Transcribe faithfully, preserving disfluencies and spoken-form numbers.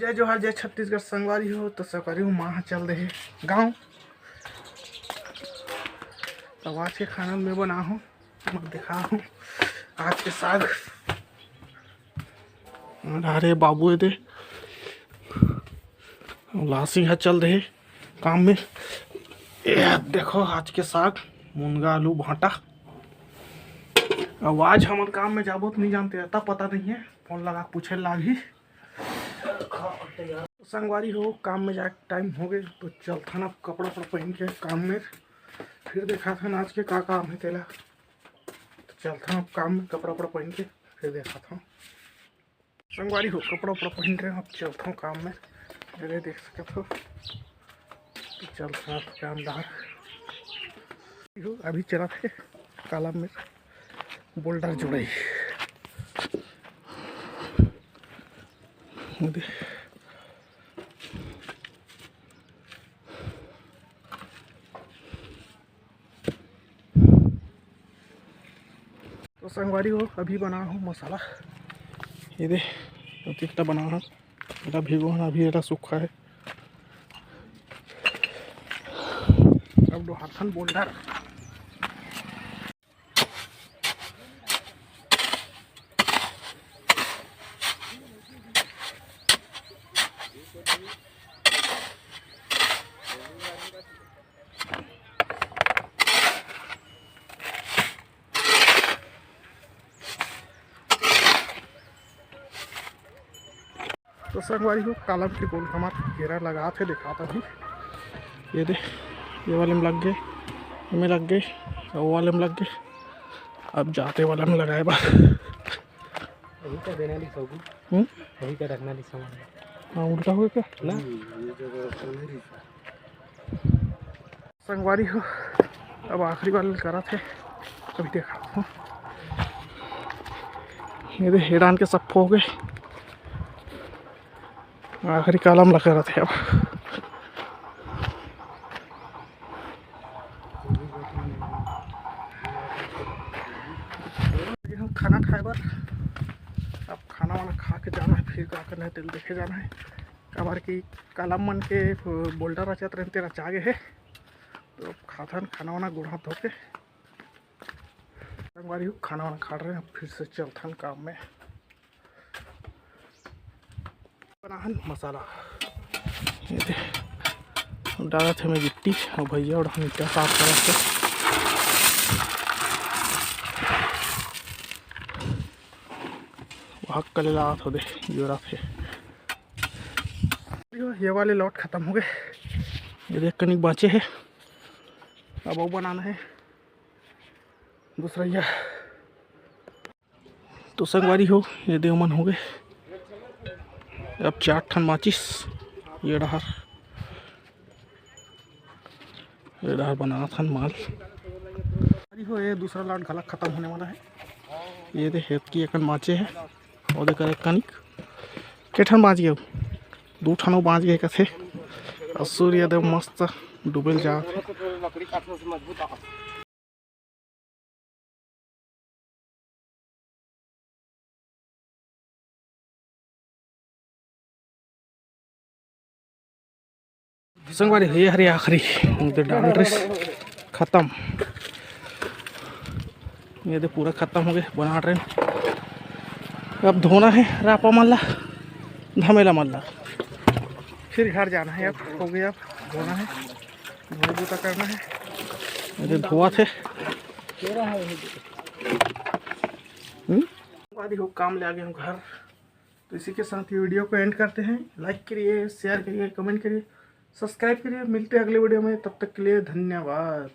जय जोहार, जय छत्तीसगढ़ संगवारी हो। तो संगवारी हो, माँ ह चल दे हे गाँव। तो आज के खाना मैं बना हूँ, मैं दिखा हूँ आज के साग। अरे बाबू, ये दे, लासी ह चल दे हे काम में। ये देखो, आज के साग, मुनगा, आलू, भांटा। अब आज हमन काम में जाबो तो नहीं जानते, अता पता नहीं है, फोन लगा के पूछे लागही। संगवारी हो, काम में जाए टाइम हो गए, तो चलथन अब कपड़ा उपड़ा पहन के काम में, फिर देखाथन आज के का काम है तेला। तो चलथन अब काम में कपड़ा उपड़ा पहन के, फिर देखाथन। संगवारी हो, कपड़ा उपड़ा पहन रहे हो, अब चलथन काम में, ये देख सकत हो। तो चलथन अब काम डहर। अभी चलत हे कालम में बोल्डर जुड़ई। तो संगवारी हो, अभी बना हूँ मसाला। ये दे, अतिकटा बना हूँ, एला भिगो हन, अभी एला सूखा है। अब डोहारथन बोल्डर। तो संगवारी हो, कालम के गोल हमार घेरा लगात हे, देखात अभी। ये दे, ये वाले में लग गए, ये में लग गए, वो वाले में लग गए। अब जाते वाला में लगाए बा। अभी का देना ली सब। हम्म? अभी का रखना ली सामान। हाँ, उल्टा हो गया क्या? ना। संगवारी हो, अब आखिरी वाला करत हे, अभी देखा हूँ। ये दे, हेडान के सप्पो हो गए, आखिरी कालम ला करत हे अब। ये हम खाना खाए बर, अब खाना वाना खा के जाना है, फिर का करना है, तेल देखे जाना है। काबर कि कालम मन के बोल्डर रचत रहन, तेरा चागे है। तो अब खाथन खाना वाना, गोड़ हाथ धो के। संगवारी हो, खाना वाना खा रहे हैं, फिर से चलथन काम में। बनाहन मसाला, ये दे, डालत हे मैं गिट्टी, और भैया और हम ईटा साफ करत हे। वहाँ कले लागत हो दे, जोरात हे। ये वाले लॉट खत्म हो गए, ये देख कनिक बाँचे हे, अब वो बनाना है दूसरा। ये तो संगवारी हो, ये दे ओमन हो गए। अब चार ठन बाँचिस, ये डहर, ये डहर बनाथन माल। संगवारी हो, ये दूसरा लॉट घलक खत्म होने वाला है। ये दे, हेतकी एकन बाँचे है, और देख एक कनिक के ठन बाँच गए, दू ठन बाँच गए कथे। और सूर्य दे मस्त डूबेल जात हे। संगवारी, ये हरे आखिरी, उधर डाल रहे खत्म। ये दे पूरा खत्म हो गए, बना रहे। अब धोना है रापा मन ला, धमेला मन ला, फिर घर जाना है। अब हो गया, अब धोना है, धोई बूता करना है। ये धोआ थे। हम्म? संगवारी हो, काम ले आ गए हम घर। तो इसी के साथ ये वीडियो को एंड करते हैं। लाइक करिए, शेयर करिए, कमेंट करिए, सब्सक्राइब करिए। मिलते हैं अगले वीडियो में, तब तक के लिए धन्यवाद।